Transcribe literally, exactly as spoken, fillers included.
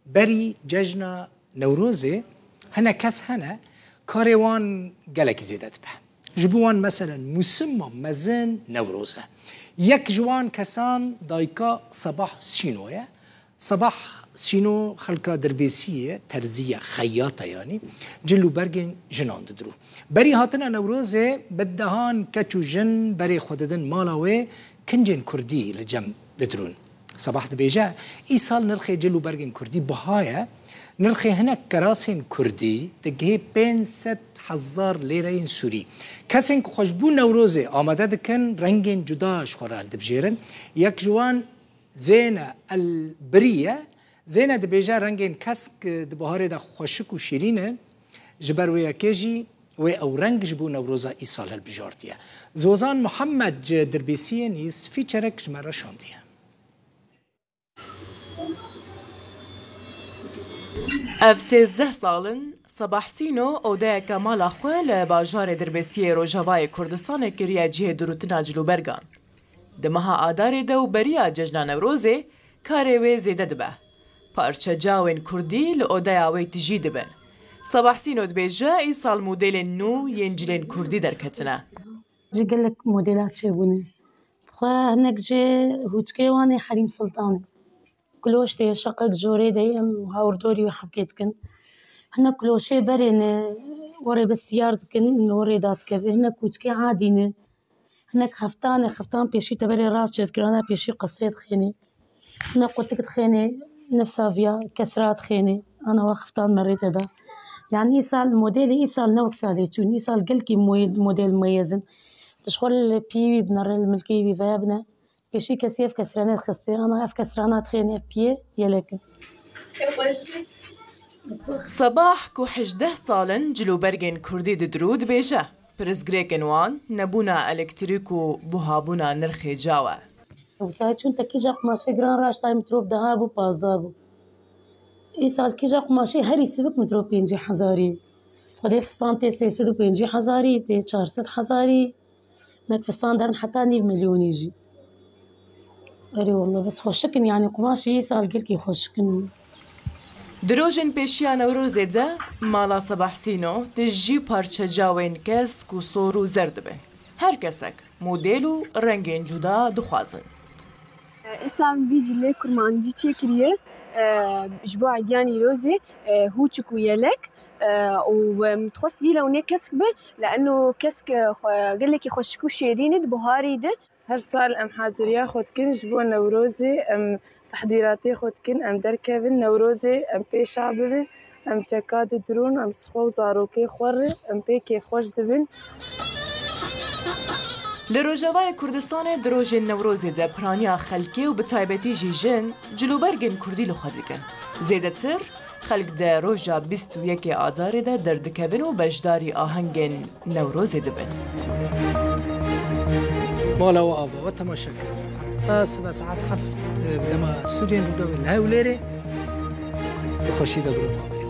Berî cejna Newrozê hinek kes hene karê wan gelekî zêde dibe. Ji bo wan meselen mûsima mezin Newroz e. Yek ji wan kesan dayika Sebah Sîno ye. Sebah Sîno xelka Dirbêsiyê ye, terzî ye, xeyat e yanî. Cil û bergên jinan didirû. Berî hatina Newrozê bi dehan keç û jin berê xwe didin mala wê, kincên kurdî li cem didirûn. Sebah dibêje, îsal nirxê cil û bergên kurdî biha ye. Nirxê hinek kerasên kurdî digihê pênc sed hezar lêreyên sûrî. Kesên ku xwe ji bo Newrozê amade dikin, rengên cuda ji xwe re hildibijêrin. Yek ji wan Zêne El Birî ye. Zêne dibêje, rengên kesk di biharê de xweşik û şîrîn in. Ji ber wê yekê jî wê ew reng ji bo Newroza îsal hilbijartiye. Zozan Muhammed ji Dirbêsiyê nîsfîçerek ji me re şandiye. Ev sêzdeh sal in Sebah Sîno odeyeke mala xwe li bajarê Dirbêsiyê Rojavayê Kurdistanê kiriye cihê dirûtina cilûbergan. Di meha Adarê de û beriya cejna Newrozê karê wê zêde dibe. Parçecawên kurdî li odeya wê tijî dibin. Sebah Sîno dibêje, îsal modêlên nû yên cilên kurdî derketine. Ji gelek modela çêbûne. Xwe hinek ji hûçkê wan ê Herîm Sultanê. Kloş tê şeqek jorê de em hawrdorî wê hebkê dikin. Hinek kloşê berê ne, orê bi siyar dikin, orê da dikeve. Hinek hûçkê adî ne. Hinek xeftan e, xeftan pêşî teberê rast çêdikir, ana pêşî qesê dixênê. Hinek qutik dixênê, nifsa viya kesra dixênê. Ana wa xeftan merê te da. Yani îsal, modêlê îsal ne wek salê çûn. Îsal gelkî moyê-, modêl meyez in. Tu ji xwe li piyê wî binere, li milkê wî veya bine. Pêşî kesî ev kesrane dixistê. Ana ev kesrana dixênê, ev piyê yelek in. Sebah ku hejdeh sal in cilûbergên kurdî didirû dibêje, pirsgirêkên wan nebûna elektrîk û buhabûna nirxê caw e. Wisa çûn te kîja qumaşê giran raştay mitrop deha bû, pazdeh bû. Îsal kîja qumaşê herî sivik mitrop pêncî hezarî. Xwedê fistan tê sê sed û pêncî hezarî, tê çar sed hezarî. Nek fistan derin heta nîv milyonî jî. Erê wallah, bes xweşik in, yanî qumaşê îsal gelkî xweşik in. Di rojên pêşiya Newrozê de mala Sebah Sîno tijî parçecawên kesk û sor û zer dibin. Her kesek model û rengên cuda dixwazin. Îsal vî cilê kurmancî çêkiriye, e, ji bo Eydiya Nîrozê, e, hûçik û yelek, e, û, e, min dixwest vî lewnê kesk be, leeno kesk, e, xwe, gelekî xweşik û şêrîn e di buharî de. Her sal em haziriya xwe dikin ji bo Newrozê, em tehdîratê xwe dikin, em derkevin Newrozê, em pêşa bibin, em çeka didirûn, em ji xwe û zarokê xwe re, em pê kêfxweş dibin. Li Rojavayê Kurdistanê di rojên Newrozê de piraniya xelkê û bi taybetî jî jin cilûbergên kurdî li xwe dikin. Zêdetir xelk di roja bîst û yekê Adarê de derdikevin û beşdarî ahengên Newrozê dibin. Mala we ava we temaşe kir. Heta sibe saet heft, e, bi dema stûdyoyên Rûdawê li Hewlêrê bi xweşî de bi rû bixatirî.